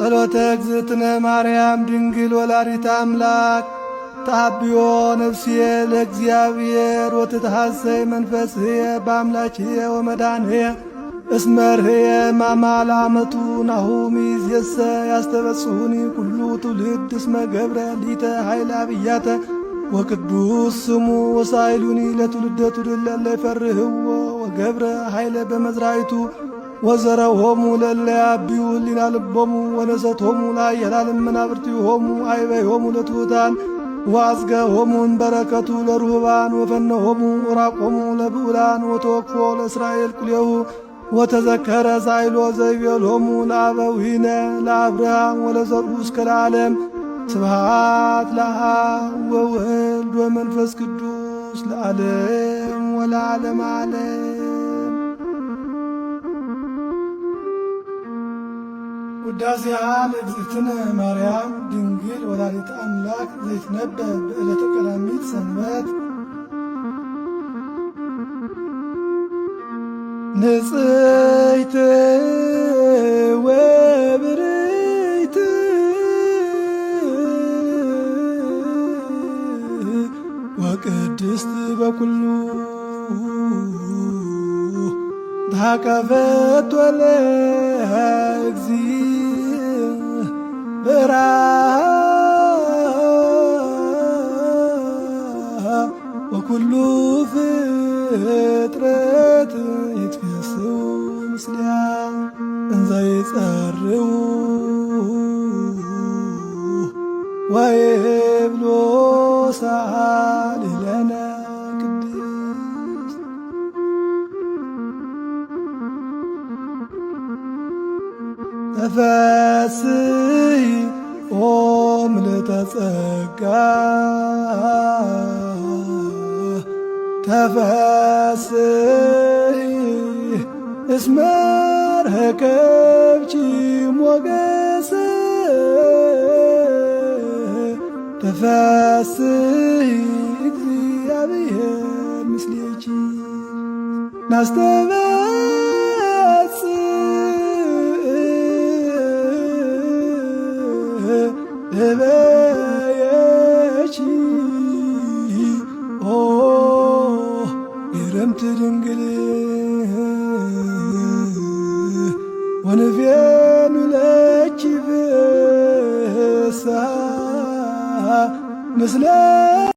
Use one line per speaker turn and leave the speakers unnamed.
ጸሎተ እግዝእትነ ማርያም ድንግል ወላዲተ አምላክ ተአብዮ ነፍስየ ለእግዚአብሔር ወትትሐሰይ መንፈስየ በአምላክየ ወመድኃኒየ እስመ ርእየ ማማላመቱ ናሁ ሚዝየሰ ያስተበጽሑኒ ኩሉ ትውልድ እስመ ገብረ ሊተ ኃይለ አብያተ ወቅዱስ ስሙ ወሳይሉኒ ለትውልደ ትውልድ ለእለ ይፈርህዎ ወገብረ ኃይለ በመዝራይቱ ወዘረሆሙ ለእለ ያብዩ ህሊና ልቦሙ ወነሰቶሙ ለኃያላን መናብርቲሆሙ አይበይሆሙ ለትሑታን ወአጽገሆሙ እምበረከቱ ለርሁባን ወፈነሆሙ ወራቆሙ ለብዑላን ወተወክፎ ለእስራኤል ቁሌሁ ወተዘከረ ሳይሎ ዘይቤሎሙ ለአበዊነ ለአብርሃም ወለዘርኡ እስከ ለዓለም። ስብሃት ለአብ ወወልድ ወመንፈስ ቅዱስ ለዓለም ወለዓለም ዓለም። ውዳሴሃ ለእግዝእትነ ማርያም ድንግል ወላዲተ አምላክ ዘይትነበብ በዕለተ ቀዳሚት ሰንበት። ንጽሕት ወብርህት ወቅድስት በኩሉ ታቀፈት ለእግዚእ በራ ወኩሉ ፍጥረት ይትፌስሑ ምስሊያ እንዘ ይጸርው ወይብሎ ሰአሊ ለነ ቅድስት። ተፈስሒ ኦ ምልዕተ ጸጋ ተፈስሒ እስመ ረከብኪ ሞገስ ተፈስሒ እግዚአብሔር ምስሌኪ ናስተበጽእ እበየኪ ኦ ግርምት ድንግል ወንፌኑ ለኪ ፍስሐ ምስለ